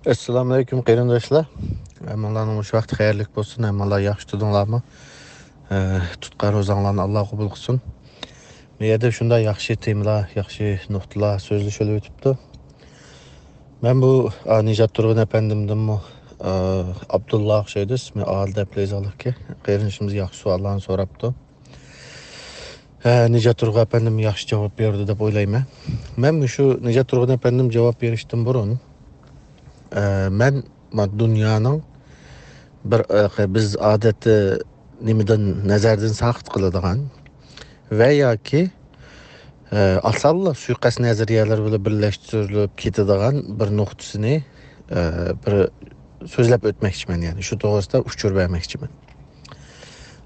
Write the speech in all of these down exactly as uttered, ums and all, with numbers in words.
ئەسسالامۇئەلەيكۇم قېرىنداشلار. ھەممىڭلارنىڭ مۇشۇ ۋاقتى خەيرلىك بولسۇن. ھەممىڭلار ياخشى تۇردۇڭلارمۇ؟ ئە، تۇتقان روزاڭلارنى ئاللا قوبۇل قىلسۇن. بۇ يەردە شۇنداق ياخشى تېمىلار، ياخشى نۇقتىلار سۆزلىشىلىۋېتىپتۇ. مەن بۇ، ئا، نىجات تۇرغۇن ئەپەندىمدىنمۇ، ئا، ئابدۇللا ئوخشايدۇ ئىسمى، ئال دەپلا يېزىلىدىكەن. قېرىندىشىمىز ياخشى سوئاللارنى سوراپتۇ. ھە، نىجات تۇرغۇن ئەپەندىم ياخشى جاۋاب بېرىدۇ دەپ ئويلايمەن. مەن مۇشۇ نىجات تۇرغۇن ئەپەندىم جاۋاب بېرىشتىن بۇرۇن، ئە، مەن ما دۇنيانىڭ بىر، ئە، بىز ئادەتتە نېمىدىن، نەزەردىن ساقىت قىلىدىغان ۋە ياكى، ئە، ئاسانلا سۇيىقەست نەزەرىيەلىرى بىلەن بىرلەشتۈرۈلۈپ كېتىدىغان بىر نۇقتىسىنى، ئە، بىر سۆزلەپ ئۆتمەكچىمەن، يەنى شۇ توغرىسىدا ئۇچۇر بەرمەكچىمەن.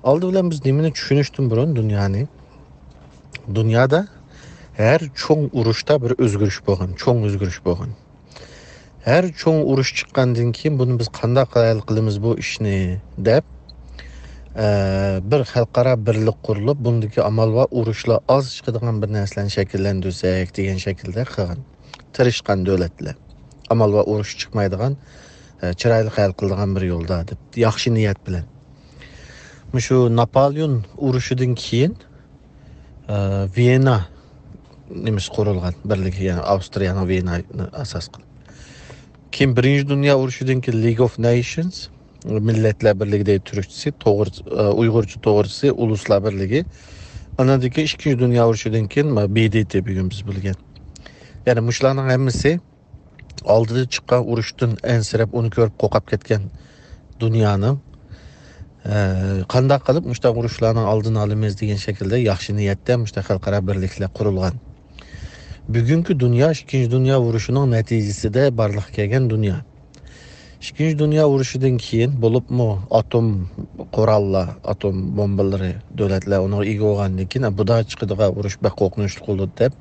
ئالدى بىلەن بىز نېمىنى چۈشىنىشتىن بۇرۇن دۇنيانى، دۇنيادا ھەر چوڭ ئۇرۇشتا بىر ئۆزگىرىش بولغان، چوڭ ئۆزگىرىش بولغان. ھەر چوڭ ئۇرۇش چىققاندىن كېيىن بۇنى بىز قانداق ھەل قىلىمىز بۇ ئىشنى دەپ، ئە، بىر خەلقئارا بىرلىك قۇرۇلۇپ، بۇندىكى ئامال بار ئۇرۇشلار ئاز چىقىدىغان بىر نەرسىلەرنى شەكىللەندۈرسەك دېگەن شەكىلدە قىلغان. تىرىشقان دۆلەتلەر. ئامال بار ئۇرۇش چىقمايدىغان، ئە، چىرايلىق ھەل قىلىدىغان بىر يولدا دەپ، ياخشى نىيەت بىلەن. مۇشۇ ناپالېئون ئۇرۇشىدىن كېيىن، ئە، ۋىيېننا نېمىسى قۇرۇلغان، بىرلىكى، يەنى ئاۋسترىيەنىڭ ۋىيېننانى ئاساس قىلىپ. كېيىن بىرىنچى دۇنيا ئۇرۇشىدىن كېيىن لىگ ئوف نەيشنس، مىللەتلەر بىرلىكى دەيدۇ تۈركچىسى، توغرىسى، ئە، ئۇيغۇرچە توغرىسى ئۇلۇسلار بىرلىكى. ئاندىن كېيىن ئىككىنچى دۇنيا ئۇرۇشىدىن كېيىن ما بى دې تې بۈگۈن بىز بىلگەن. يەنى مۇشۇلارنىڭ ھەممىسى ئالدىدا چىققان ئۇرۇشتىن ئەنسىرەپ، ئۇنى كۆرۈپ قورقۇپ كەتكەن دۇنيانىڭ، ئە، قانداق قىلىپ مۇشۇنداق ئۇرۇشلارنىڭ ئالدىنى ئالىمىز دېگەن شەكىلدە ياخشى نىيەتتە مۇشۇنداق خەلقئارا بىرلىكلەر قۇرۇلغان. بۈگۈنكى دۇنيا ئىككىنچى دۇنيا ئۇرۇشىنىڭ نەتىجىسىدە بارلىققا كەلگەن دۇنيا. ئىككىنچى دۇنيا ئۇرۇشىدىن كېيىن بولۇپمۇ ئاتوم قوراللار، ئاتوم بومبىلىرى دۆلەتلەر ئۇنىڭغا ئىگە بولغاندىن كېيىن، بۇدا چىقىدىغان ئۇرۇش بەك قورقۇنچلۇق بولىدۇ دەپ،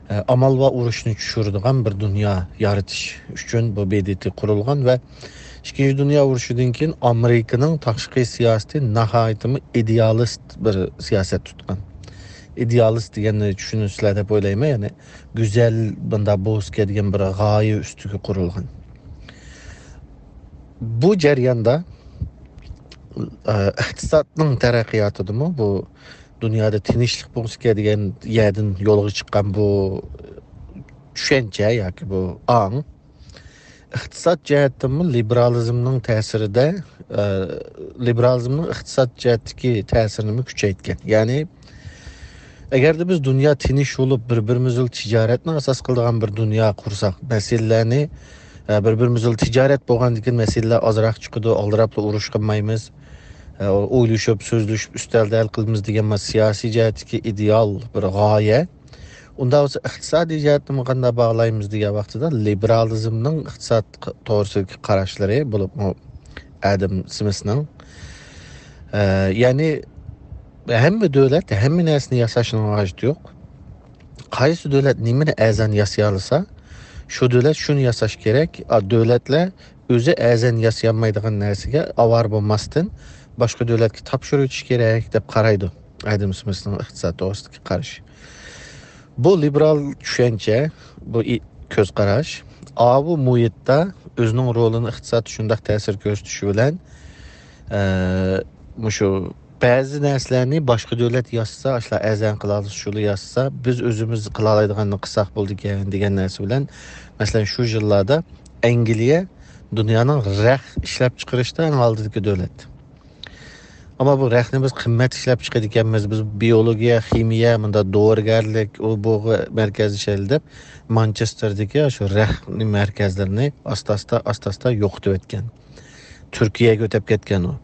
ئە، ئامال بار ئۇرۇشنى چۈشۈرىدىغان بىر دۇنيا يارىتىش ئۈچۈن بۇ بى دې تې قۇرۇلغان ۋە ئىككىنچى دۇنيا ئۇرۇشىدىن كېيىن ئامېرىكىنىڭ تاشقى سىياسىتى ناھايىتىمۇ ئىدېئالىست بىر سىياسەت تۇتقان. ئىدېئالىست دېگەننى چۈشىنىسىلەر دەپ ئويلايمەن، يەنى گۈزەل، بۇنداق بولسا دېگەن بىر غايە ئۈستىگە قۇرۇلغان. بۇ جەرياندا، ئە، ئىقتىسادنىڭ تەرەققىياتىدىمۇ بۇ دۇنيادا تىنچلىق بولسىكەن دېگەن يەردىن يولغا چىققان بۇ چۈشەنچە ياكى بۇ ئاڭ ئىقتىساد جەھەتتىنمۇ لىبېرالىزمنىڭ تەسىرىدە، ئە، لىبېرالىزمنىڭ ئىقتىساد جەھەتتىكى تەسىرىنىمۇ كۈچەيتكەن. يەنى، ئەگەردە بىز دۇنيا تىنچ بولۇپ، بىر-بىرىمىز بىلەن تىجارەتنى ئاساس قىلىدىغان بىر دۇنيا قۇرساق، مەسىلىلەرنى، ئە، بىر-بىرىمىز بىلەن تىجارەت بولغاندىن كېيىن مەسىلىلەر ئازراق چىقىدۇ، ئالدىراپلا ئۇرۇش قىلمايمىز، ئە، ئويلىشىپ، سۆزلىشىپ، ئۈستەلدە ھەل قىلىمىز دېگەن ما-، سىياسىي جەھەتتىكى ئىدېئال بىر غايە. ئۇنداق بولسا، ئىقتىسادىي جەھەتتىمۇ قانداق باغلايمىز دېگەن ۋاقتىدا، لىبېرالىزمنىڭ ئىقتىساد توغرىسىدىكى قاراشلىرى، بولۇپمۇ ئادەم سمىسنىڭ، ئە، يەنى ھەممە دۆلەت ھەممە نەرسىنى ياساشنىڭ ھاجىتى يوق. قايسى دۆلەت نېمىنى ئەرزان ياسىيالىسا، شۇ دۆلەت شۇنى ياساش كېرەك. ئا، دۆلەتلەر ئۆزى ئەرزان ياسىيالمايدىغان نەرسىگە ئاۋارە بولماستىن، باشقا دۆلەتكە تاپشۇرۇۋېتىش كېرەك، دەپ قارايدۇ. ئادەم سمىسنىڭ ئىقتىساد توغرىسىدىكى قارىشى. بۇ لىبېرال چۈشەنچە، بۇ ئى-، كۆز قاراش ئاۋۇ مۇھىتتا ئۆزىنىڭ رولىنى ئىقتىسادتا شۇنداق تەسىر كۆرسىتىشى بىلەن، ئە، مۇشۇ بەزى نەرسىلەرنى باشقا دۆلەت ياسىسا، ئاشۇلار ئەرزان قىلالىسا، شۇلار ياسىسا، بىز ئۆزىمىز قىلالايدىغاننى قىلساق بولىدىكەن دېگەن نەرسە بىلەن، مەسىلەن، شۇ يىللاردا ئەنگلىيە دۇنيانىڭ رەخت ئىشلەپچىقىرىشتا ئەڭ ئالدىدىكى دۆلەت. ئەمما بۇ رەختنى بىز قىممەت ئىشلەپچىقىرىدىكەنمىز، بىز بىيولوگىيە، خىمىيە، مۇنداق دورىگەرلىك، ئۇ بۇغا مەركەزلىشەيلى دەپ، مانچېستېردىكى شۇ رەخت مەركەزلىرىنى ئاستا-ئاستا، ئاستا-ئاستا يوقىتىۋەتكەن. تۈركىيەگە ئۆتۈپ كەتكەن ئۇ.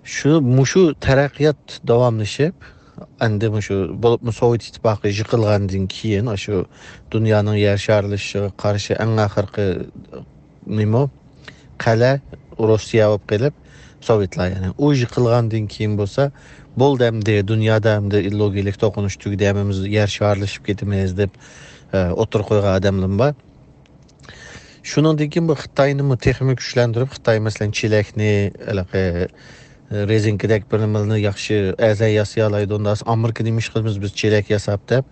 شۇ، مۇشۇ تەرەققىيات داۋاملىشىپ، ئەندى مۇشۇ، بولۇپمۇ سوۋېت ئىتتىپاقى يىقىلغاندىن كېيىن، ئاشۇ دۇنيانىڭ يەر شارلىشىشىغا قارشى ئەڭ ئاخىرقى نېمە، قەلە روسىيە بولۇپ قېلىپ، سوۋېتلار يەنى. ئۇ يىقىلغاندىن كېيىن بولسا، بولدى ئەمدى، دۇنيادا ئەمدى لوگىيىلىك توقۇنۇش تۈگىدى، ھەممىمىز يەر شارلىشىپ كېتىمىز دەپ، ئە، ئوتتۇرىغا قويغان ئادەملەرمۇ بار. شۇنىڭدىن كېيىن بۇ خىتاينىمۇ تېخىمۇ كۈچلەندۈرۈپ، خىتاي، مەسىلەن، چېلەكنى، ھېلىقى، رېزىنكىدەك بىر نېمىلەرنى ياخشى ئەرزان ياسىيالايدۇ. ئۇنداق ئامېرىكا نېمە ئىش قىلىمىز بىز چېلەك ياساپ دەپ،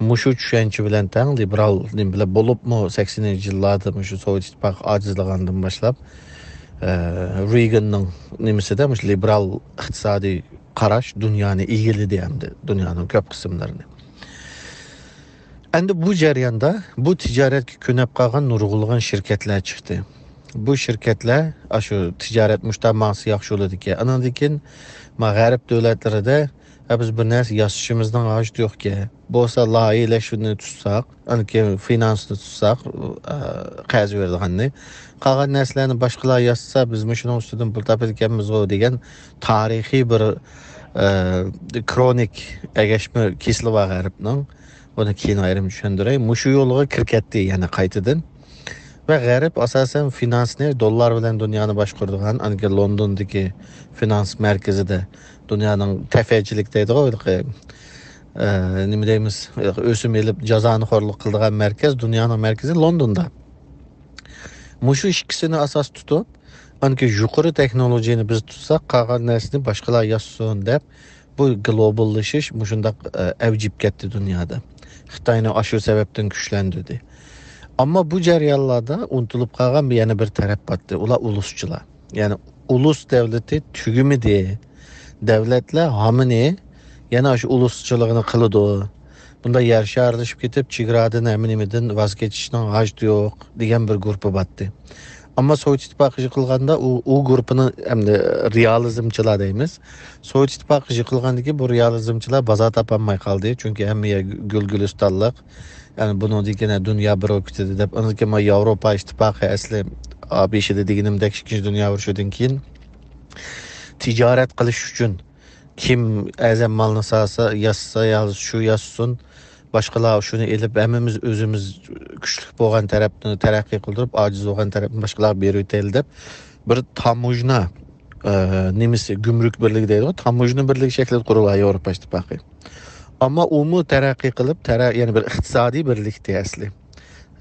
مۇشۇ چۈشەنچە بىلەن تەڭ لىبېرال نېمە بىلەن بولۇپمۇ سەكسىنىنچى يىللاردا مۇشۇ سوۋېت ئىتتىپاقى ئاجىزلىغاندىن باشلاپ، ئە، رېيگاننىڭ نېمىسىدە مۇشۇ لىبېرال ئىقتىسادىي قاراش دۇنيانى ئىگىلىدى ھەمدە دۇنيانىڭ كۆپ قىسىملىرىنى. ئەمدى بۇ جەرياندا بۇ تىجارەتكە كۆنۈپ قالغان نۇرغۇنلىغان شىركەتلەر چىقتى. بۇ شىركەتلەر ئاشۇ تىجارەت مۇشتا ماڭسا ياخشى بولىدىكەن. ئانىڭدىن كېيىن ما غەرب دۆلەتلىرىدە، ھە، بىز بىر نەرسە ياسىشىمىزنىڭ ھاجىتى يوقكەن. بولسا لايىھەلەشنى تۇتساق، ئاندىن كېيىن فىنانسنى تۇتساق، ئە، قەرز بېرىدىغاننى. قالغان نەرسىلەرنى باشقىلار ياسىسا، بىز مۇشۇنىڭ ئۈستىدىن پۇل تاپىدىكەنمىزغۇ دېگەن تارىخىي بىر، ئە، كرونىك ئەگەشمە كېسىلى بار غەربنىڭ. بۇنى كېيىن ئايرىم چۈشەندۈرەي. مۇشۇ يولغا كىرىپ كەتتى يەنە قايتىدىن. ۋە غەرب ئاساسەن فىنانسنى دوللار بىلەن دۇنيانى باشقۇرىدىغان، ئاندىن لوندوندىكى فىنانس مەركىزىدە دۇنيانىڭ تەفەچىلىك دەيدىغۇ، ھېلىقى، ئە، نېمە دەيمىز، ھېلىقى ئۆسۈم ئېلىپ جازانىخورلۇق قىلىدىغان مەركەز، دۇنيانىڭ مەركىزى لوندوندا. مۇشۇ ئىككىسىنى ئاساس تۇتۇپ، ئاندىن يۇقىرى تېخنولوگىيەنى بىز تۇتساق، قالغان نەرسىنى باشقىلار ياسىسۇن دەپ، بۇ گلوباللىشىش مۇشۇنداق، ئە، ئەۋج ئېلىپ كەتتى دۇنيادا. خىتاينى ئاشۇ سەۋەبتىن كۈچلەندۈردى. ئەمما بۇ جەريانلاردا ئۇنتۇلۇپ قالغان بىر، يەنە بىر تەرەپ بارتتى. ئۇلار ئۇلۇسچىلار. يەنى ئۇلۇس دەۋلىتى تۈگىمىدى. دەۋلەتلەر ھامىنى يەنە شۇ ئۇلۇسچىلىقىنى قىلىدۇ. بۇندا يەر شارلىشىپ كېتىپ، چېگرادىن، ھەممە نېمىدىن ۋاز كېچىشنىڭ ھاجىتى يوق دېگەن بىر گۇرۇپپا بارتتى. ئەمما سوۋېت ئىتتىپاقى يىقىلغاندا ئۇ، ئۇ گۇرۇپپىنى، ئەمدى رېئالىزمچىلار دەيمىز. سوۋېت ئىتتىپاقى يىقىلغاندىن كېيىن بۇ رېئالىزمچىلار بازار تاپالماي قالدى. چۈنكى ھەممە يەر گۈل-گۈلىستانلىق. يەنى بۇنىڭدىن كېيىن دۇنيا بىر بولۇپ كېتىدۇ دەپ، ئاندىن كېيىن ياۋروپا ئىتتىپاقى ئەسلى ئابشدا دېگىنىمدەك ئىككىنچى دۇنيا ئۇرۇشىدىن كېيىن تىجارەت قىلىش ئۈچۈن كىم ئەرزان مالنى سالسا، ياسىسا، يا شۇ ياسىسۇن، باشقىلار شۇنى ئېلىپ، ھەممىمىز ئۆزىمىز كۈچلۈك بولغان تەرەپنى تەرەققىي قىلدۇرۇپ، ئاجىز بولغان تەرەپنى باشقىلارغا بېرىۋېتەيلى دەپ، بىر تاموژنا، ئە، نېمىسى، گۈمرۈك بىرلىكى دەيدىغۇ، تاموژنا بىرلىكى شەكلىدە قۇرۇلغان ياۋروپا ئىتتىپاقى. ئەمما ئۇمۇ تەرەققىي قىلىپ، تەرە-، يەنە بىر ئىقتىسادىي بىرلىكتى ئەسلى.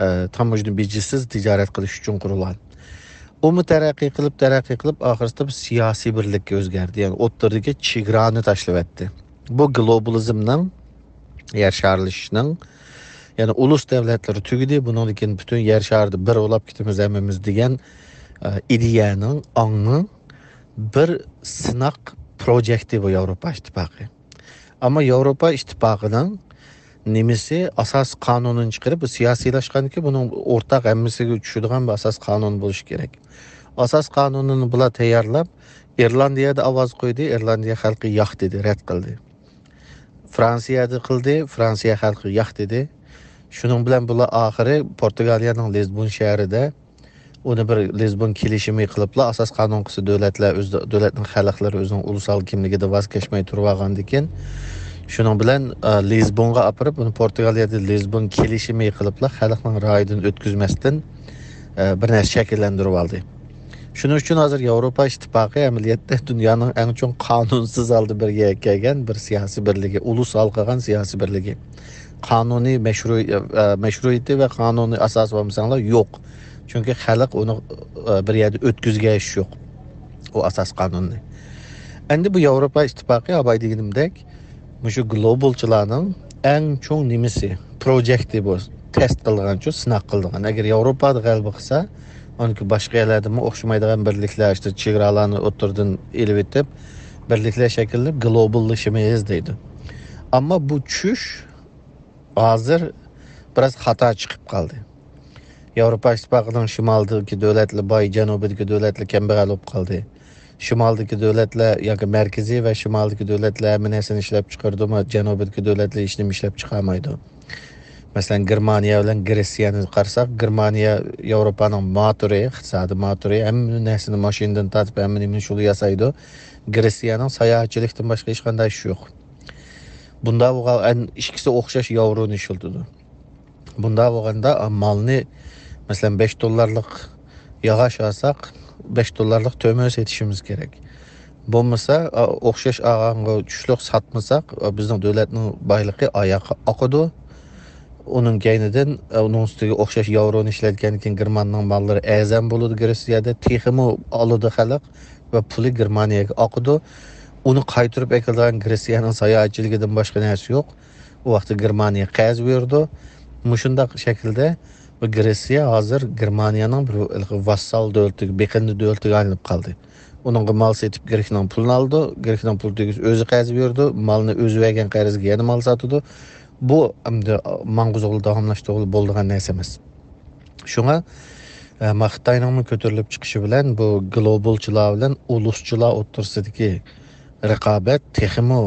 ئە، تاموژنا بېجىسىز تىجارەت قىلىش ئۈچۈن قۇرۇلغان. ئۇمۇ تەرەققىي قىلىپ، تەرەققىي قىلىپ، ئاخىرسىدا بىر سىياسىي بىرلىككە ئۆزگەردى. يەنى ئوتتۇرىدىكى چېگرانى تاشلىۋەتتى. بۇ گلوبالىزمنىڭ، يەر شارلىشىشنىڭ، يەنى ئۇلۇس دەۋلەتلىرى تۈگىدى، بۇنىڭدىن كېيىن پۈتۈن يەر شارىدا بىر بولاپ كېتىمىز ھەممىمىز دېگەن، ئە، ئىدىيەنىڭ، ئاڭنىڭ بىر سىناق پروجېكتى بۇ ياۋروپا ئىتتىپاقى. ئەمما ياۋروپا ئىتتىپاقىنىڭ نېمىسى ئاساسىي قانۇنىنى چىقىرىپ، بۇ سىياسىيلاشقاندىكى بۇنىڭ ئورتاق ھەممىسىگە چۈشىدىغان بىر ئاساسىي قانۇن بولۇشى كېرەك. ئاساسىي قانۇنىنى بۇلار تەييارلاپ، ئىرلاندىيەدە ئاۋاز قويدى، ئىرلاندىيە خەلقى ياق دېدى، رەت قىلدى. فرانسىيەدە قىلدى، فرانسىيە خەلقى ياق دېدى. شۇنىڭ بىلەن بۇلار ئاخىرى پورتۇگالىيەنىڭ لىزبون شەھىرىدە ئۇنى بىر لىزبون كېلىشىمى قىلىپلا، ئاساس قانۇنغا كۆرە دۆلەتلەر ئۆز، دۆلەتنىڭ خەلقلىرى ئۆزىنىڭ ئۇلۇسئال كىملىكىدىن ۋاز كەچمەي تۇرۇۋالغاندىن كېيىن، شۇنىڭ بىلەن، ئە، لىزبونغا ئاپىرىپ، ئۇنى پورتۇگالىيەدە لىزبون كېلىشىمى قىلىپلا، خەلقنىڭ رايىدىن ئۆتكۈزمەستىن، ئە، بىر نەرسە شەكىللەندۈرۈپ ئالدى. شۇنىڭ ئۈچۈن ھازىر ياۋروپا ئىتتىپاقى ئەمەلىيەتتە دۇنيانىڭ ئەڭ چوڭ قانۇنسىز ھالدا بىر يەرگە كەلگەن بىر سىياسىي بىرلىكى، ئۇلۇس ھال قىلغان سىياسىي بىرلىكى. قانۇنىي مەشرۇي-، ئە، مەشرۇئىيىتى ۋە قانۇنىي ئاساسى بولمىساڭلار يوق. چۈنكى خەلق ئۇنى، ئە، بىر يەردە ئۆتكۈزگەن ئىش يوق. ئۇ ئاساس قانۇننى. ئەمدى بۇ ياۋروپا ئىتتىپاقى، ئاباي دېگىنىمدەك، مۇشۇ گلوبالچىلارنىڭ ئەڭ چوڭ نېمىسى، پروجېكتى بۇ، تېست قىلىدىغانچۇ، سىناق قىلىدىغان. ئەگەر ياۋروپادا غەلىبە قىلسا، ئاندىن كېيىن باشقا يەرلەردىمۇ ئوخشىمايدىغان بىرلىكلەر، ئىشتە چېگرالارنى ئوتتۇرىدىن ئېلىۋېتىپ، بىرلىكلەر شەكىللىنىپ، گلوباللىشىمىز دەيدۇ. ئەمما بۇ چۈش ھازىر بىراز خاتا چىقىپ قالدى. ياۋروپا ئىتتىپاقىنىڭ شىمالدىكى دۆلەتلەر باي، جەنۇبىدىكى دۆلەتلەر كەمبەغەل بولۇپ قالدى. شىمالدىكى دۆلەتلەر ياكى مەركىزىي ۋە شىمالدىكى دۆلەتلەر ھەممە نەرسىنى ئىشلەپ چىقىرىدۇ، ئەمما جەنۇبىدىكى دۆلەتلەر ھېچنېمە ئىشلەپ چىقارمايدۇ. مەسىلەن، گېرمانىيە بىلەن گرېتسىيەنى قارىساق، گېرمانىيە ياۋروپانىڭ موتورى، ئىقتىسادىي موتورى، ھەممە نەرسىنى ماشىنىدىن تارتىپ ھەممە نېمىنى شۇلا ياسايدۇ. گرېتسىيەنىڭ ساياھەتچىلىكتىن باشقا ھېچقانداق ئىشى يوق. بۇنداق بولغان، ئىككىسى ئوخشاش ياۋرونى ئىشلىتىدۇ. بۇنداق بولغاندا، ئا، مالنى، مەسىلەن، بەش دوللارلىق ياغاچ ئالساق، بەش دوللارلىق تۆمۈر سېتىشىمىز كېرەك. بولمىسا، ئا، ئوخشاش ئالغانغا چۈشلۈك ساتمىساق، ئا، بىزنىڭ دۆلەتنىڭ بايلىقى ئاياققا ئاقىدۇ. ئۇنىڭ كەينىدىن، ئا، ئۇنىڭ ئۈستىگە ئوخشاش ياۋرونى ئىشلەتكەندىن كېيىن، گېرماننىڭ ماللىرى ئەرزان بولىدۇ گرېتسىيەدە، تېخىمۇ ئالىدۇ خەلق ۋە پۇلى گېرمانىيەگە ئاقىدۇ. ئۇنى قايتۇرۇپ ئەكېلىدىغان گرېتسىيەنىڭ ساياھەتچىلىكىدىن باشقا نەرسە يوق. ئۇ ۋاقىتتا گېرمانىيە قەرز بېرىدۇ. مۇشۇنداق شەكىلدە بۇ گرېتسىيە ھازىر گېرمانىيەنىڭ بىر ھېلىقى ۋاسسال دۆلىتىگە، بېقىندى دۆلىتىگە ئايلىنىپ قالدى. ئۇنىڭغا مال سېتىپ، گرېكنىڭ پۇلىنى ئالىدۇ، گرېكنىڭ پۇلى تۈگىسە ئۆزى قەرز بېرىدۇ، مالنى ئۆزى بەرگەن قەرزگە يەنە مال ساتىدۇ. بۇ ئەمدى ماڭغۇزغىلى، داۋاملاشتۇرغىلى بولىدىغان نەرسە ئەمەس. شۇڭا، ئە، ما خىتاينىڭمۇ كۆتۈرۈلۈپ چىقىشى بىلەن بۇ گلوبالچىلار بىلەن ئۇلۇسچىلار ئوتتۇرىسىدىكى رىقابەت تېخىمۇ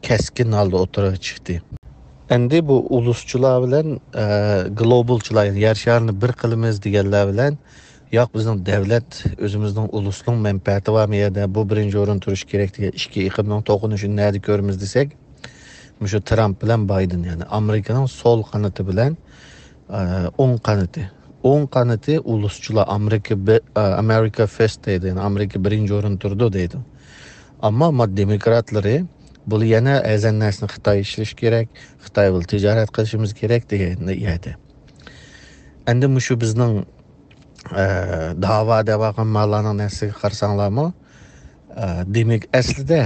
كەسكىن ھالدا ئوتتۇرىغا چىقتى. ئەمدى بۇ ئۇلۇسچىلار بىلەن، ئە، گلوبالچىلار، يەنى يەر شارىنى بىر قىلىمىز دېگەنلەر بىلەن، ياق، بىزنىڭ دۆلەت، ئۆزىمىزنىڭ، ئۇلۇسنىڭ مەنپەئەتى بارمۇ يەردە، بۇ بىرىنچى ئورۇن تۇرۇشى كېرەك دېگەن ئىككى ئېقىمنىڭ توقۇنۇشىنى نەدە كۆرىمىز دېسەك، مۇشۇ ترامپ بىلەن بايدېن، يەنى ئامېرىكىنىڭ سول قانىتى بىلەن، ئە، ئوڭ قانىتى. ئوڭ قانىتى ئۇلۇسچىلار، ئامېرىكا بى-، ئە، ئامېرىكا فىرست دەيدۇ، يەنى ئامېرىكا بىرىنچى ئورۇندا تۇرىدۇ دەيدۇ. ئەمما ما دېموكراتلىرى بۇلار يەنە ئەزەن نەرسىنى خىتاي ئىشلىشى كېرەك، خىتاي بىلەن تىجارەت قىلىشىمىز كېرەك دېگەن يەردە. ئەمدى مۇشۇ بىزنىڭ، ئە، داۋا دەۋالغان ماللارنىڭ نەرسىگە قارىساڭلارمۇ، ئە، دېمەك، ئەسلىدە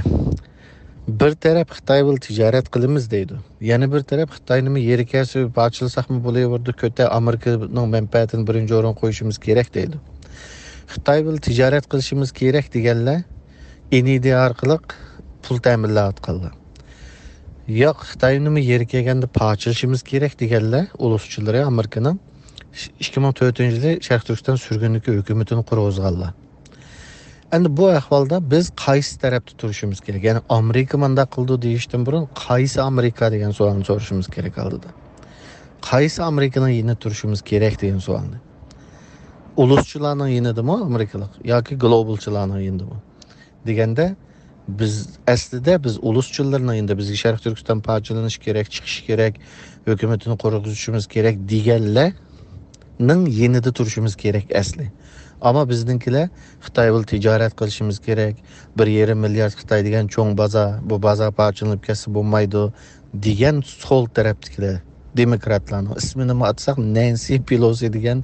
بىر تەرەپ خىتاي بىلەن تىجارەت قىلىمىز دەيدۇ. يەنە بىر تەرەپ خىتاينىمۇ يېرى كەلسە پارچىلىساقمۇ بولۇۋېرىدۇ، كۆتە ئامېرىكىنىڭ مەنپەئەتىنى بىرىنچى ئورۇنغا قويۇشىمىز كېرەك دەيدۇ. خىتاي بىلەن تىجارەت قىلىشىمىز كېرەك دېگەنلەر ئېنىدى ئارقىلىق پۇل تەمىنلەۋاتقانلار. ياق، خىتاينىمۇ يېرى كەلگەندە پارچىلىشىمىز كېرەك دېگەنلەر ئۇلۇسچىلىرى ئامېرىكىنىڭ ئىككى مىڭ تۆتىنچى يىلى شەرقىي تۈركىستان سۈرگۈندىكى ھۆكۈمىتىنى قۇرغۇزغانلار. ئەمدى بۇ ئەھۋالدا بىز قايسى تەرەپتە تۇرۇشىمىز كېرەك؟ يەنى ئامېرىكا مانداق قىلىدۇ دېيىشتىن بۇرۇن، قايسى ئامېرىكا دېگەن سوئالنى سورىشىمىز كېرەك ئالدىدا. قايسى ئامېرىكىنىڭ يېنىدا تۇرۇشىمىز كېرەك دېگەن سوئالنى. ئۇلۇسچىلارنىڭ يېنىدىمۇ ئامېرىكىلىق ياكى گلوبالچىلارنىڭ يېنىدىمۇ دېگەندە، بىز ئەسلىدە بىز ئۇلۇسچىلارنىڭ يېنىدا، بىزگە شەرقىي تۈركىستان پارچىلىنىشى كېرەك، چىقىشى كېرەك، ھۆكۈمىتىنى قۇرغۇزۇشىمىز كېرەك دېگەنلەرنىڭ يېنىدا تۇرۇشىمىز كېرەك ئەسلى. ئەمما بىزنىڭكىلەر خىتاي بىلەن تىجارەت قىلىشىمىز كېرەك، بىر يېرىم مىليارد خىتاي دېگەن چوڭ بازار، بۇ بازار پارچىلىنىپ كەتسە بولمايدۇ دېگەن سول تەرەپتىكىلەر، دېموكراتلارنىڭ ئىسمىنىمۇ ئاتىساق، نەنسى پېلوسى دېگەن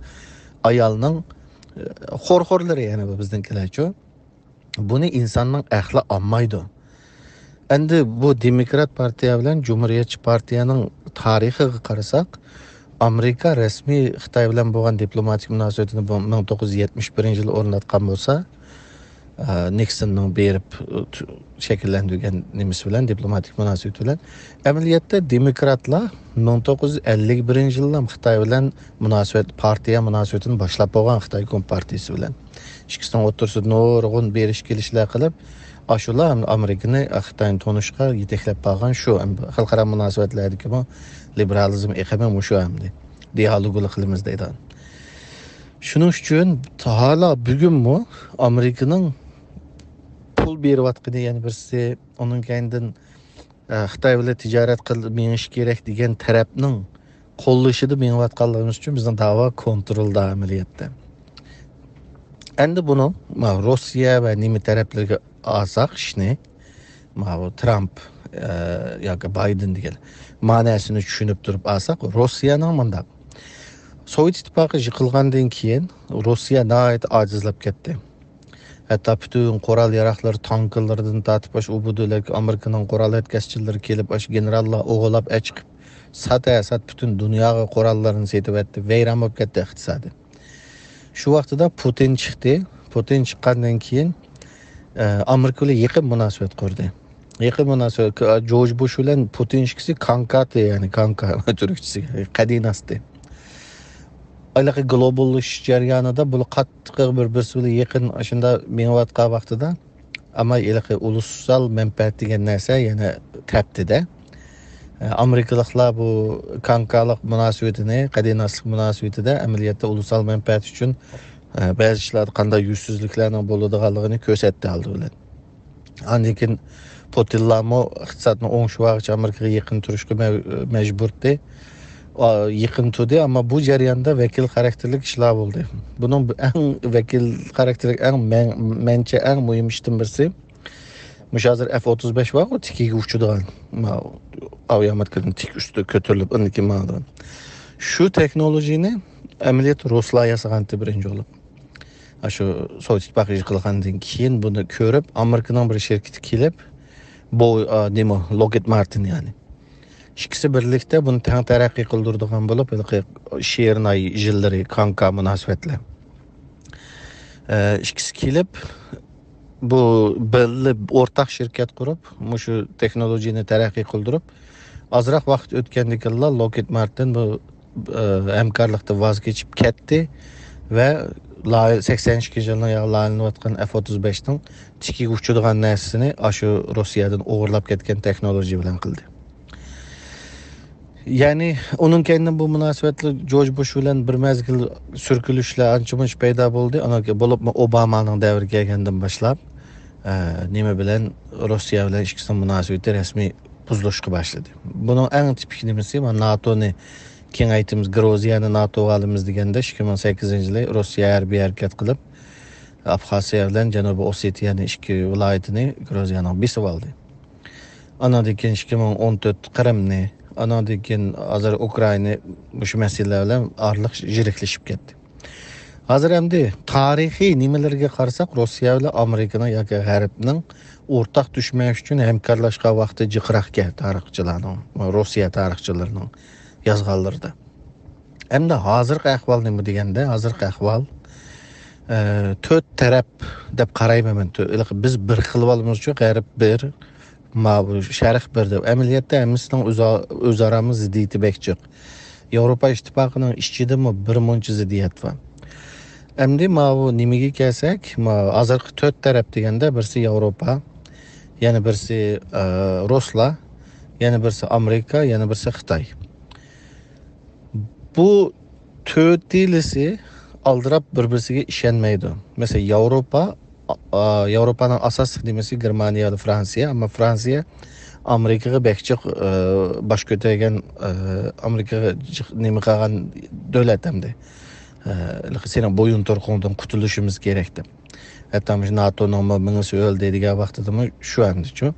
ئايالنىڭ، ئە، خورخورلىرى، يەنى بۇ بىزنىڭكىلەرچۇ. بۇنى ئىنساننىڭ ئەقلى ئالمايدۇ. ئەمدى بۇ دېموكرات پارتىيە بىلەن جۇمھۇرىيەتچى پارتىيەنىڭ تارىخىغا قارىساق، ئامېرىكا رەسمىي خىتاي بىلەن بولغان دىپلوماتىك مۇناسىۋىتىنى بۇ مىڭ توققۇز يۈز يەتمىش بىرىنچى يىلى ئورناتقان بولسا، ئە، نىكسوننىڭ بېرىپ، ئە، تۈ-، شەكىللەندۈرگەن نېمىسى بىلەن، دىپلوماتىك مۇناسىۋىتى بىلەن. ئەمەلىيەتتە دېموكراتلار مىڭ توققۇز يۈز ئەللىك بىرىنچى يىللا خىتاي بىلەن مۇناسىۋەت، پارتىيە مۇناسىۋىتىنى باشلاپ بولغان خىتاي كومپارتىيىسى بىلەن. ئىككىسىنىڭ ئوتتۇرىسىدا نۇرغۇن بېرىش كېلىشلەر قىلىپ، ئاشۇلا ئامېرىكىنى خىتاينى تونۇشقا يېتەكلەپ بارغان شۇ خەلقئارا مۇناسىۋەتلەردىكىمۇ لىبېرالىزم ئېقىمى مۇشۇ ئەمدى. دىئالوگلا قىلىمىز دەيدىغان. شۇنىڭ ئۈچۈن ھالا بۈگۈنمۇ ئامېرىكىنىڭ پۇل بېرىۋاتقىنى يەنە بىرسى، ئۇنىڭ كەينىدىن، ئە، خىتاي بىلەن تىجارەت قىل-، مېڭىش كېرەك دېگەن تەرەپنىڭ قوللىشىدا مېڭىۋاتقانلىقىمىز ئۈچۈن بىزنىڭ داۋا كونترولدا ئەمەلىيەتتە. ئەمدى بۇنىڭ، ما، روسىيە ۋە نېمە تەرەپلىرىگە ئالساق ئىشنى، ماۋۇ ترامپ، ئە، ياكى بايدېن دېگەن مەنىسىنى چۈشىنىپ تۇرۇپ ئالساق، روسىيەنىڭ مۇنداق. سوۋېت ئىتتىپاقى يىقىلغاندىن كېيىن روسىيە ناھايىتى ئاجىزلاپ كەتتى. ھەتتا پۈتۈن قورال ياراغلىرى، تانكىلىرىدىن تارتىپ، ئاشۇ ئۇ بۇ دۆلەتكە ئامېرىكىنىڭ قورال يەتكۈزگۈچىلىرى كېلىپ، ئاشۇ گېنېراللار ئوغلاپ ئەچىقىپ، ساتا سات پۈتۈن دۇنياغا قوراللىرىنى سېتىۋەتتى. ۋەيران بولۇپ كەتتى ئىقتىسادى. شۇ ۋاقتىدا پۇتىن چىقتى. پۇتىن چىققاندىن كېيىن، ئە، ئامېرىكا بىلەن يېقىن مۇناسىۋەت قۇردى. يېقىن مۇناسىۋەت، جورج بۇش بىلەن پۇتىن ئىككىسى كانكاتى، يەنى كانكا تۈركچىسى، قەدىناستى. ھېلىقى گلوباللىشىش جەريانىدا بۇلار قاتتىق بىر-بىرسى بىلەن يېقىن ئاشۇنداق مېڭىۋاتقان ۋاقتىدا، ئەمما ھېلىقى ئۇلۇسسال مەنپەئەت دېگەن نەرسە يەنە تەپتىدە. ئامېرىكىلىقلار بۇ كانكالىق مۇناسىۋىتىنى، قەدىناسلىق مۇناسىۋىتىدە ئەمەلىيەتتە ئۇلۇسسال مەنپەئەت ئۈچۈن، ئە، بەزى ئىشلاردا قانداق يۈزسىزلىكلەرنىڭ بولىدىغانلىقىنى كۆرسەتتى ئالدى بىلەن. ئاندىن كېيىن پۇتىنلارمۇ ئىقتىسادنى ئوڭشىۋالغۇچە ئامېرىكىغا يېقىن تۇرۇشقا مە-، مەجبۇرتى. ئا، يېقىن تۇردى، ئەمما بۇ جەرياندا ۋەكىل خاراكتېرلىك ئىشلار بولدى. بۇنىڭ ئەڭ ۋەكىل خاراكتېرلىك، ئەڭ مەن-، مەنچە ئەڭ مۇھىم ئىشتىن بىرسى، مۇشۇ ھازىر ئەف ئوتتۇز بەش بارغۇ، تىكىگە ئۇچىدىغان، ماۋۇ ئاۋىئامېرىكىدىن تىك ئۈستىگە كۆتۈرۈلۈپ ئاندىن كېيىن ماڭىدىغان. شۇ تېخنولوگىيىنى ئەمەلىيەتتە رۇسلار ياسىغانتى بىرىنچى بولۇپ. ئاشۇ سوۋېت ئىتتىپاقى يىقىلغاندىن كېيىن بۇنى كۆرۈپ، ئامېرىكىنىڭ بىر شىركىتى كېلىپ، بۇ، ئا، نېمە، لوكھىد مارتىن يەنى. ئىككىسى بىرلىكتە بۇنى تەڭ تەرەققىي قىلدۇرىدىغان بولۇپ، ھېلىقى شېرىن ئاي يىللىرى، كانكا مۇناسىۋەتلەر. ئە، ئىككىسى كېلىپ، بۇ بىللە ئورتاق شىركەت قۇرۇپ، مۇشۇ تېخنولوگىيەنى تەرەققىي قىلدۇرۇپ، ئازراق ۋاقىت ئۆتكەندىن كېيىنلا لوكھىد مارتىن بۇ، ئە، ھەمكارلىقتىن ۋاز كېچىپ كەتتى ۋە لايىھ-، سەكسەن ئىككىنچى يىلنىڭ يا-، لايىھەلىنىۋاتقان ئەف ئوتتۇز بەشنىڭ تىكىگە ئۇچىدىغان نەرسىسىنى ئاشۇ روسىيەدىن ئوغرىلاپ كەتكەن تېخنولوگىيە بىلەن قىلدى. يەنى ئۇنىڭ كەينىدىن بۇ مۇناسىۋەتلىك جورج بۇش بىلەن بىر مەزگىل سۈركىلىشلەر ئانچە-مۇنچە پەيدا بولدى. ئانا-، بولۇپمۇ ئوبامانىڭ دەۋرى كەلگەندىن باشلاپ، ئە، نېمە بىلەن، روسىيە بىلەن ئىككىسىنىڭ مۇناسىۋىتى رەسمىي بۇزۇلۇشقا باشلىدى. بۇنىڭ ئەڭ تىپىك نېمىسى، مانا ناتونى كېڭەيتىمىز، گرۇزىيەنى ناتوغا ئالىمىز دېگەندە، ئىككى مىڭ سەككىزىنچى يىلى روسىيە ھەربىي ھەرىكەت قىلىپ، ئابخازىيە بىلەن جەنۇبىي ئوسېتىيەنى ئىككى ۋىلايىتىنى گرۇزىيەنىڭ بېسىۋالدى. ئانىڭدىن كېيىن ئىككى مىڭ ئون تۆت قىرىمنى، ئانىڭدىن كېيىن ھازىر ئۇكرائىنا، مۇشۇ مەسىلىلەر بىلەن ئارىلىق يىرىكلىشىپ كەتتى. ھازىر ئەمدى تارىخىي نېمىلەرگە قارىساق، روسىيە بىلەن ئامېرىكىنىڭ ياكى غەربنىڭ ئورتاق دۈشمەن ئۈچۈن ھەمكارلاشقان ۋاقتى جىقراقكەن تارىخچىلارنىڭ، روسىيە تارىخچىلىرىنىڭ يازغانلىرىدا. ئەمدى ھازىرقى ئەھۋال نېمە دېگەندە، ھازىرقى ئەھۋال، ئە، تۆت تەرەپ دەپ قارايمەن مەن. تۆ-، بىز بىر قىلىۋالىمىزچۇ، غەرب بىر، ماۋۇ شەرق بىر دەپ. ئەمەلىيەتتە ھەممىسىنىڭ ئۆزا-، ئۆزئارامۇ زىددىيىتى بەك جىق. ياۋروپا ئىتتىپاقىنىڭ ئىچىدىمۇ بىر مۇنچە زىددىيەت بار. ئەمدى ماۋۇ نېمىگە كەلسەك، ما-، ھازىرقى تۆت تەرەپ دېگەندە، بىرسى ياۋروپا، يەنە بىرسى، ئە، رۇسلار، يەنە بىرسى ئامېرىكا، يەنە بىرسى خىتاي. بۇ تۆتىلىسى ئالدىراپ بىر-بىرسىگە ئىشەنمەيدۇ. مەسىلەن، ياۋروپا، ئا، ياۋروپانىڭ ئاساسلىق نېمىسى گېرمانىيە ۋە فرانسىيە، ئەمما فرانسىيە ئامېرىكىغا بەك جىق، ئە، باش كۆتۈرگەن، ئە، ئامېرىكىغا جىق نېمە قىلغان دۆلەت ئەمدى. ئە، سېنىڭ بويۇنتۇرۇقۇڭدىن قۇتۇلۇشىمىز كېرەك دەپ. ھەتتا مۇشۇ ناتونىڭمۇ مېڭىسى ئۆلدى دېگەن ۋاقتىدىمۇ شۇ ئەمدىچۇ.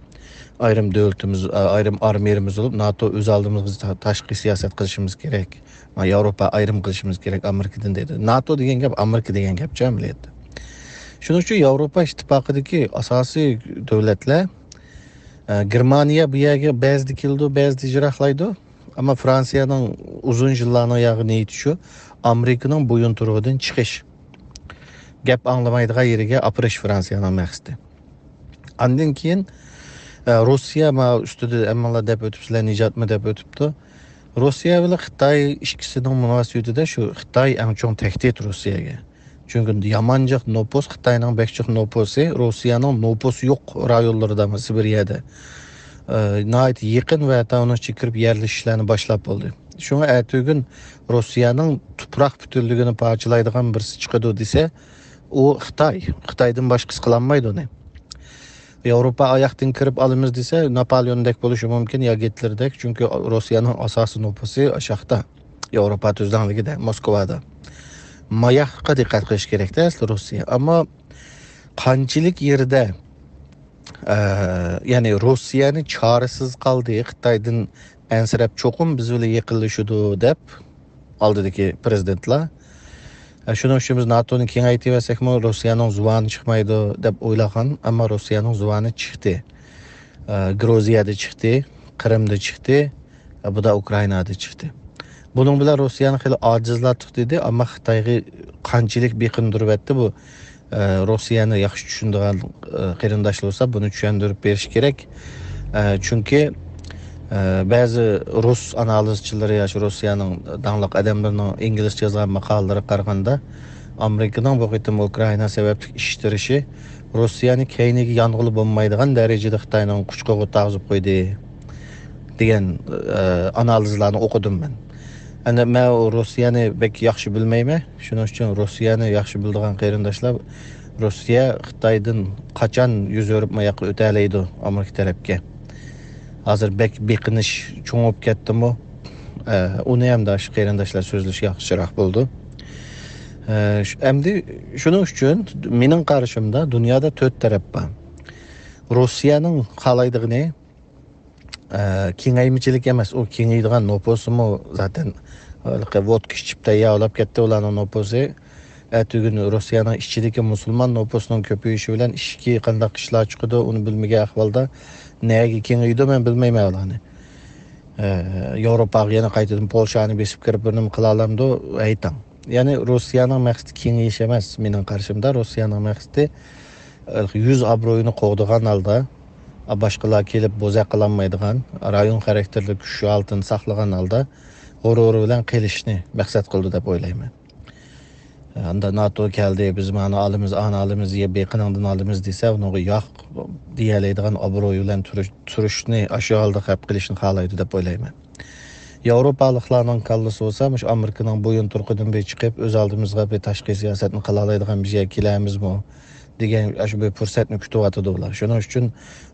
ئايرىم دۆلىتىمىز، ئايرىم ئارمىيىمىز بولۇپ، ناتو ئۆز ئالدىمىزغا تا-، تاشقى سىياسەت قىلىشىمىز كېرەك. ما ياۋروپا ئايرىم قىلىشىمىز كېرەك ئامېرىكىدىن دەيدۇ. ناتو دېگەن گەپ ئامېرىكا دېگەن گەپچۇ ئەمەلىيەتتە. شۇنىڭ ئۈچۈن ياۋروپا ئىتتىپاقىدىكى ئاساسىي دۆلەتلەر، ئە، گېرمانىيە بۇ يەرگە بەزىدە كېلىدۇ، بەزىدە يىراقلايدۇ. ئەمما فرانسىيەنىڭ ئۇزۇن يىللارنىڭ ياغى نىيىتى شۇ، ئامېرىكىنىڭ بويۇنتۇرۇقىدىن چىقىش. گەپ ئاڭلىمايدىغان يېرىگە ئاپىرىش فرانسىيەنىڭ مەقسىتى. ئاندىن كېيىن، ئە، روسىيە ما ئۈستىدە ھەممىڭلار دەپ ئۆتۈپسىلەر، نىجاتمۇ دەپ ئۆتۈپتۇ. روسىيە بىلەن خىتاي ئىككىسىنىڭ مۇناسىۋىتىدە شۇ خىتاي ئەڭ چوڭ تەھدىت روسىيەگە. چۈنكى يامان جىق نوپۇس، خىتاينىڭ بەك جىق نوپۇسى روسىيەنىڭ نوپۇسى يوق رايونلىرىدا، سىبىرىيەدە، ئە، ناھايىتى يېقىن ۋە ھەتتا ئۇنىڭ ئىچىگە كىرىپ يەرلىشىشلەرنى باشلاپ بولدى. شۇڭا ئەتىگۈن روسىيەنىڭ تۇپراق پۈتۈنلۈكىنى پارچىلايدىغان بىرسى چىقىدۇ دېسە، ئۇ خىتاي. خىتايدىن باشقىسى قىلالمايدۇ ئۇنى. ياۋروپا ئاياقتىن كىرىپ ئالىمىز دېسە، ناپالېئوندەك بولۇشى مۇمكىن يا گىتلېردەك، چۈنكى روسىيەنىڭ ئاساسىي نوپۇسى ئاشاقتا، ياۋروپا تۈزلەڭلىكىدە، موسكۋادا. ماياققا دىققەت قىلىش كېرەكتە ئەسلى روسىيە. ئەمما قانچىلىك يېرىدە، ئە، يەنى روسىيەنى چارىسىز قالدى، خىتايدىن ئەنسىرەپ چوقۇم بىز بىلەن يېقىنلىشىدۇ دەپ ئالدىدىكى پرېزىدېنتلار. ئە، شۇنىڭ ئۈچۈن بىز ناتونى كېڭەيتىۋەرسەكمۇ روسىيەنىڭ زۇۋانى چىقمايدۇ دەپ ئويلىغان، ئەمما روسىيەنىڭ زۇۋانى چىقتى. ئە، گرۇزىيەدە چىقتى، قىرىمدا چىقتى، ئە، بۇدا ئۇكرائىنادا چىقتى. بۇنىڭ بىلەن روسىيەنى خېلى ئاجىزلاتتۇق دېدى، ئەمما خىتايغا قانچىلىك بېقىندۇرۇۋەتتى بۇ، ئە، روسىيەنى ياخشى چۈشىنىدىغان، ئە، قېرىنداشلار بولسا بۇنى چۈشەندۈرۈپ بېرىش كېرەك. ئە، چۈنكى، ئە، بەزى رۇس ئانالىزچىلىرى ياكى روسىيەنىڭ داڭلىق ئادەملىرىنىڭ ئىنگلىزچە يازغان ماقالىلىرىغا قارىغاندا، ئامېرىكىنىڭ بۇ قېتىم ئۇكرائىنا سەۋەبلىك ئىشتىرىشى روسىيەنى كەينىگە يانغىلى بولمايدىغان دەرىجىدە خىتاينىڭ قۇچىقىغا تاغزىپ قويدى دېگەن، ئە، ئانالىزلارنى ئوقۇدۇم مەن. ئەنە مەن روسىيەنى بەك ياخشى بىلمەيمەن. شۇنىڭ ئۈچۈن روسىيەنى ياخشى بىلىدىغان قېرىنداشلار، روسىيە خىتايدىن قاچان يۈز ئۆرۈپ ماياققا ئۆتەلەيدۇ ئامېرىكا تەرەپكە؟ ھازىر بەك بېقىنىش چوڭىيىپ كەتتىمۇ؟ ئە، ئۇنى ھەم شۇ قېرىنداشلار سۆزلىشى ياخشىراق بولىدۇ. ئە، شۇ، ئەمدى شۇنىڭ ئۈچۈن مېنىڭ قارىشىمدا دۇنيادا تۆت تەرەپ بار. روسىيەنىڭ خالايدىغىنى، ئە، كېڭەيمىچىلىك ئەمەس، ئۇ كېڭىيىدىغان نوپۇسىمۇ زاتەن ھېلىقى ۋودكا ئىچىپ تەييارلاپ كەتتى ئۇلارنىڭ نوپۇسى. ئەتىگۈن روسىيەنىڭ ئىچىدىكى مۇسۇلمان نوپۇسىنىڭ كۆپىيىشى بىلەن ئىچكى قانداق ئىشلار چىقىدۇ، ئۇنى بىلمىگەن ئەھۋالدا نەگە كېڭىيىدۇ، مەن بىلمەيمەن ئۇلارنى. ئە، ياۋروپاغا يەنە قايتىدىن پولشانى بېسىپ كىرىپ بىر نېمە قىلالامدۇ؟ ھەيتاڭ. يەنى روسىيەنىڭ مەقسىتى كېڭىيىش ئەمەس، مېنىڭ قارىشىمدا. روسىيەنىڭ مەقسىتى، ئە، يۈز ئابرۇيىنى قوغدىغان ھالدا، باشقىلار كېلىپ بوزەك قىلالمايدىغان، رايون خاراكتېرلىك كۈچ ھالىتىنى ساقلىغان ھالدا غۇرۇرى بىلەن قېلىشنى مەقسەت قىلىدۇ دەپ ئويلايمەن. ئاندا ناتو كەلدى، بىز مانا ئالىمىز، ئانى ئالىمىز، يە بېقىنىڭدىن ئالىمىز دېسە، ئۇنىڭغا ياق دېيەلەيدىغان ئابرۇي بىلەن تۇرۇش-، تۇرۇشنى، ئاشۇ ھالدا قېلىپ قېلىشنى خالايدۇ دەپ ئويلايمەن. ياۋروپالىقلارنىڭ كاللىسى بولسا، مۇشۇ ئامېرىكىنىڭ بويۇن تۇرقىدىن بىر چىقىپ، ئۆز ئالدىمىزغا بىر تاشقى سىياسەتنى قىلالايدىغان بىر يەرگە كېلەمىزمۇ دېگەن ئاشۇ بىر پۇرسەتنى كۈتۈۋاتىدۇ ئۇلار. شۇنىڭ ئۈچۈن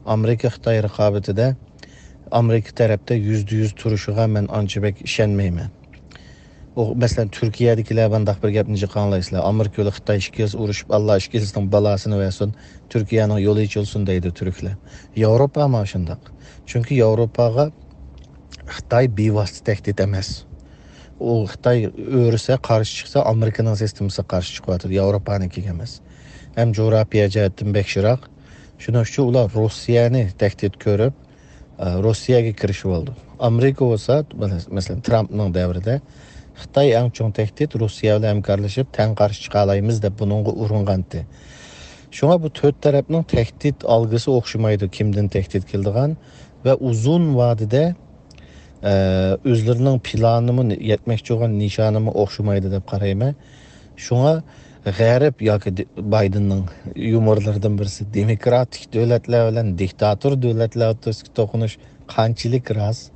ئامېرىكا-خىتاي رىقابىتىدە ئامېرىكا تەرەپتە يۈزدە يۈز تۇرۇشىغا مەن ئانچە بەك ئىشەنمەيمەن. ئۇ، مەسىلەن، تۈركىيەدىكىلەر مۇنداق بىر گەپنى جىق ئاڭلايسىلەر، «ئامېرىكا بىلەن خىتاي ئىككىلىسى ئۇرۇشۇپ، ئاللا ئىككىلىسىنىڭ بالاسىنى بەرسۇن، تۈركىيەنىڭ يولى ئېچىلسۇن» دەيدۇ تۈركلەر. ياۋروپا مانا شۇنداق. چۈنكى ياۋروپاغا خىتاي بىۋاسىتە تەھدىت ئەمەس. ئۇ خىتاي ئۆرۈسە، قارشى چىقسا، ئامېرىكىنىڭ سىستېمىسىغا قارشى چىقىۋاتىدۇ، ياۋروپانىڭكىگە ئەمەس. ھەم جۇغراپىيە جەھەتتىن بەك يىراق. شۇنىڭ ئۈچۈن ئۇلار روسىيەنى تەھدىت كۆرۈپ، ئە، روسىيەگە كىرىشىۋالدى. ئامېرىكا بولسا، مەسىلەن، ترامپنىڭ دەۋرىدە خىتاي ئەڭ چوڭ تەھدىت، روسىيە بىلەن ھەمكارلىشىپ تەڭ قارشى چىقالايمىز دەپ بۇنىڭغا ئۇرۇنغانتى. شۇڭا بۇ تۆت تەرەپنىڭ تەھدىت ئالگۈسى ئوخشىمايدۇ، كىمدىن تەھدىت كېلىدىغان ۋە ئۇزۇن ۋادىدە، ئە، ئۆزلىرىنىڭ پىلانىمۇ، يەتمەكچى بولغان نىشانىمۇ ئوخشىمايدۇ دەپ قارايمەن. شۇڭا غەرب ياكى دې-، بايدېننىڭ يۇمۇرلىرىدىن بىرسى، دېموكراتىك دۆلەتلەر بىلەن دىكتاتور دۆلەتلەر ئوتتۇرىسىدىكى توقۇنۇش قانچىلىك راست؟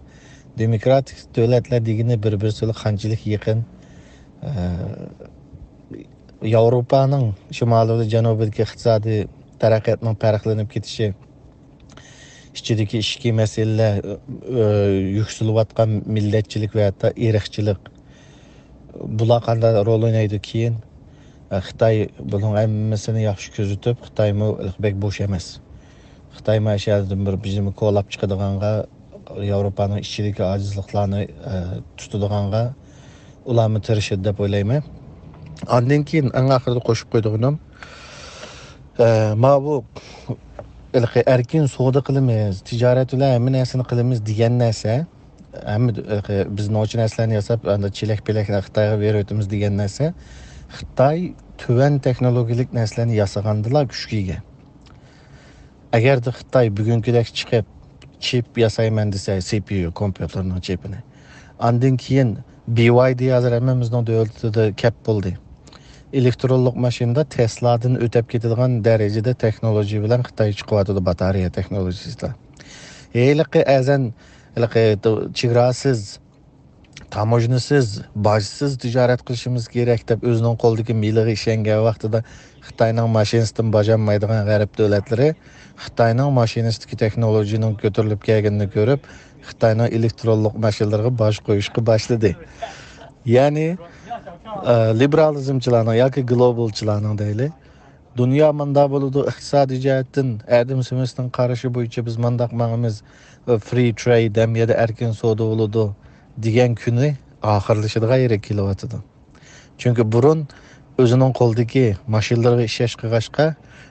دېموكراتىك دۆلەتلەر دېگىنى بىر-بىرسى بىلەن قانچىلىك يېقىن؟ ئە، ياۋروپانىڭ شىمالى بىلەن جەنۇبىدىكى ئىقتىسادىي تەرەققىياتنىڭ پەرقلىنىپ كېتىشى، ئىچىدىكى ئىچكى مەسىلىلەر، ئۆ، يۈكسىلىۋاتقان مىللەتچىلىك ۋە ھەتتا ئىرقچىلىق، بۇلار قانداق رول ئوينايدۇ كېيىن؟ ئە، خىتاي بۇنىڭ ھەممىسىنى ياخشى كۆزىتىپ، خىتايمۇ بەك بوش ئەمەس. خىتايمۇ ئەشەدىن بىر بىزنى كولاپ چىقىدىغانغا، ياۋروپانىڭ ئىچىدىكى ئاجىزلىقلارنى، ئە، تۇتىدىغانغا ئۇلارمۇ تىرىشىدۇ دەپ ئويلايمەن. ئاندىن كېيىن ئەڭ ئاخىرىدا قوشۇپ قويىدىغىنىم، ئە، ماۋۇ ھېلىقى ئەركىن سودا قىلىمىز، تىجارەت بىلەن ھەممە نەرسىنى قىلىمىز دېگەن نەرسە، ھەممە، ھېلىقى بىز نوچى نەرسىلەرنى ياساپ، ئاندا چېلەك-پېلەك خىتايغا بېرىۋېتىمىز دېگەن نەرسە، خىتاي تۆۋەن تېخنولوگىيەلىك نەرسىلەرنى ياسىغاندىلا كۈچكە ئىگە. ئەگەردە خىتاي بۈگۈنكىدەك چىقىپ، چىپ ياسايمەن دېسە، سى پى يۇ، كومپيۇتېرنىڭ چىپىنى، ئاندىن كېيىن بى ۋاي دى ھازىر ھەممىمىزنىڭ دۆلىتىدە كەپ بولدى. ئېلېكترونلۇق ماشىنىدا تېسلادىن ئۆتەپ كېتىدىغان دەرىجىدە تېخنولوگىيە بىلەن خىتاي چىقىۋاتىدۇ، باتارېيە تېخنولوگىيىسىدا. ھېلىقى ئەزەن، ھېلىقى چېگراسىز، تاموژنىسىز، باجسىز تىجارەت قىلىشىمىز كېرەك دەپ ئۆزىنىڭ قولىدىكى مېلىغا ئىشەنگەن ۋاقتىدا خىتاينىڭ ماشىنىسىدىن باج ئالمايدىغان غەرب دۆلەتلىرى خىتاينىڭ ماشىنىسىدىكى تېخنولوگىيىنىڭ كۆتۈرۈلۈپ كەلگىنىنى كۆرۈپ، خىتاينىڭ ئېلېكترونلۇق ماشىنىلىرىغا باج قويۇشقا باشلىدى. يەنى، ئە، لىبېرالىزمچىلارنىڭ ياكى گلوبالچىلارنىڭ دەيلى، دۇنيا ماندا بولىدۇ، ئىقتىسادىي جەھەتتىن ئادەم سمىتنىڭ قارىشى بويىچە بىز مانداق ماڭىمىز، فرى ترېيد ھەم يەنە ئەركىن سودا بولىدۇ دېگەن كۈنى ئاخىرلىشىدىغان يېرىگە كېلىۋاتىدۇ. چۈنكى بۇرۇن ئۆزىنىڭ قولىدىكى ماشىنىلىرىغا ئىشەنچ قىلغاچقا،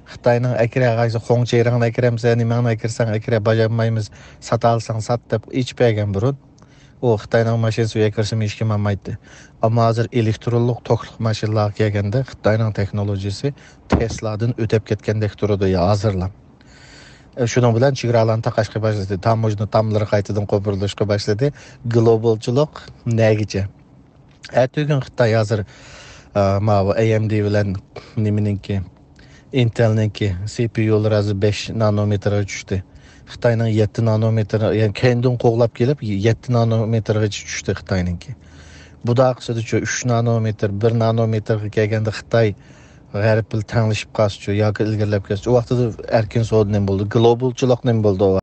خىتاينىڭ ئەكىرە غايسى خوڭ چېرىڭنى ئەكىرەمسەن، نېمەڭنى ئەكىرسەڭ ئەكىرە، باج ئالمايمىز، ساتالىساڭ سات دەپ ئېچىپ بەرگەن بۇرۇن. ئۇ خىتاينىڭ ماشىنىسى ئۇ يەرگە كىرسىمۇ ھېچكىم ئالمايتتى. ئەمما ھازىر ئېلېكترونلۇق توكلۇق ماشىنىلارغا كەلگەندە، خىتاينىڭ تېخنولوگىيىسى تېسلادىن ئۆتەپ كەتكەندەك تۇرىدۇ يا ھازىرلا. ئە، شۇنىڭ بىلەن چېگرالارنى تاقاشقا باشلىدى. تاموژنا تاملىرى قايتىدىن قوپۇرۇلۇشقا باشلىدى. گلوبالچىلىق نەگىچە؟ ئەتىگۈن خىتاي ھازىر، ئە، ماۋۇ ئەي ئېم دى بىلەن نېمىنىڭكى، ئىنتېلنىڭكى سى پى يۇلىرى ھازىر بەش نانومېتىرغا چۈشتى. خىتاينىڭ يەتتە نانومېتىر، يەنى كەينىدىن قوغلاپ كېلىپ، يەتتە نانومېتىرغىچە چۈشتى خىتاينىڭكى. بۇداقىسىدىچۇ ئۈچ نانومېتىر، بىر نانومېتىرغا كەلگەندە خىتاي غەرب بىلەن تەڭلىشىپ قالسىچۇ ياكى ئىلگىرىلەپ كەتسىچۇ، ئۇ ۋاقتىدا ئەركىن سودا نېمە بولدى؟ گلوبالچىلىق نېمە بولدى ئۇ